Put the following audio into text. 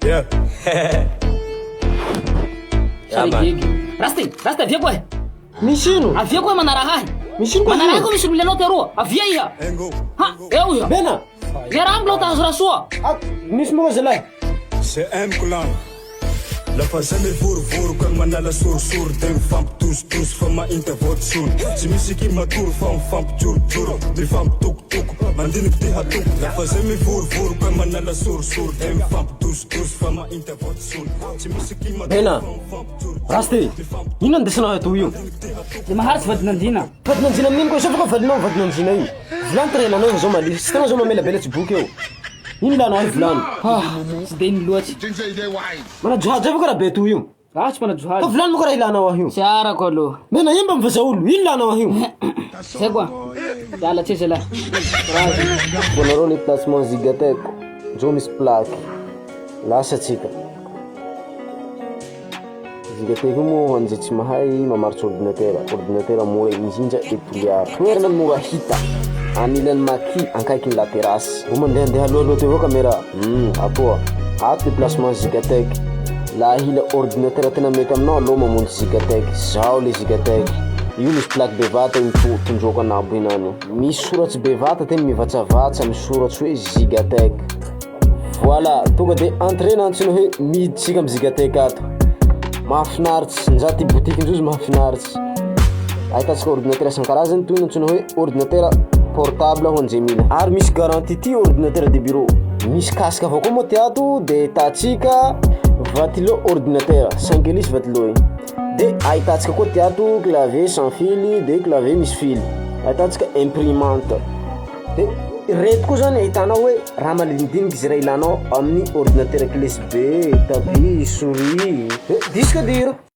Yeah. Sary gegy. Rasta, rasta avia koa. Misy ino? Avia koa manaraha ahy. Misy ino koa Manaraha io? koa misy olona anao teroa. Avia iha. Ha, eo iha. Bena! Iaraha mbola tahazo raha soa. Ah, misy moa zalahy. C'est M clan. Lafa zay mivorivory koa manala sorisory de mifampitositosy fa mainty avao tsy olo. Tsy misy ki matory fa mifampijorojoro, mifampitokotoko, mandiniky ty hatoko. Lafa zay mivorivory koa manala sorisory de mifampitositosy fa mainty avao tsy olo. Tsy misy ki matory Bena! fa mifampijorojoro, Rasta e! Inona andesanao ato io? De maharitsy vadin'andriana. Vadin'andriana amin'ino koa? Zao fa koa valinao vadin'andriana io. Vilany ty raha ilanao zao malisa. Tsy hitanao zao mamelabelatsy boky eo. Ino ilanao ahy vilany? Ah, tsy de ino loatsy. Manajohajo avy koa raha be toy io. Ah, tsy Fa manajohajo. vilany moa koa raha ilanao ahy io. Tsy arako aloha. Mena io mba mivaza olo. Ino ilanao ahy io? Zay koa. Miala tsiny zalahy. Raha. Voanareo le placement Zigatech. Njo misy plaque. Lasa tsika. Zigatech io moa ho an'izay tsy mahay mamaritra ordinateur. Ordinateur mora indrindra eto Toliara. Toerana mora hita. Anilan'ny Maki, ankaikin'ny la terrasse. Mbo mandehandeha alohaloha teo avao caméra. Hum, atoa. Ato le placement Zigatech. Laha hila ordinateur tena mety aminao alou mamonjy Zigatech. Zao le Zigatech. Io misy plaque bevata io to tondroako anabo hinany. Misy soratsy bevata teny mivatsavatsa misoratsy hoe Zigatech. Voilà, tonga de entrée na antsoina hoe miditsika am Zigatech ato. Mahafinaritsy, nja ty boutique ndrozy mahafinaritsy. Ahitantsika ordinateur isan-karazany toy ny antsoina hoe ordinateur portable ho an'izay mila. Ary misy garantie ty ordinateur de bureau. Misy casque avao koa moa ty ato de ahitantsika ventilo ordinateur, 5 hélices ventilo igny. De ahitantsika koa ty ato clavier sans fil de clavier misy fil. Ahitantsika imprimante. De ireto koa zany ahitanao hoe raha malinidiniky zay raha ilanao amin'ny ordinateur clé USB, tapis, souris, de disque dur.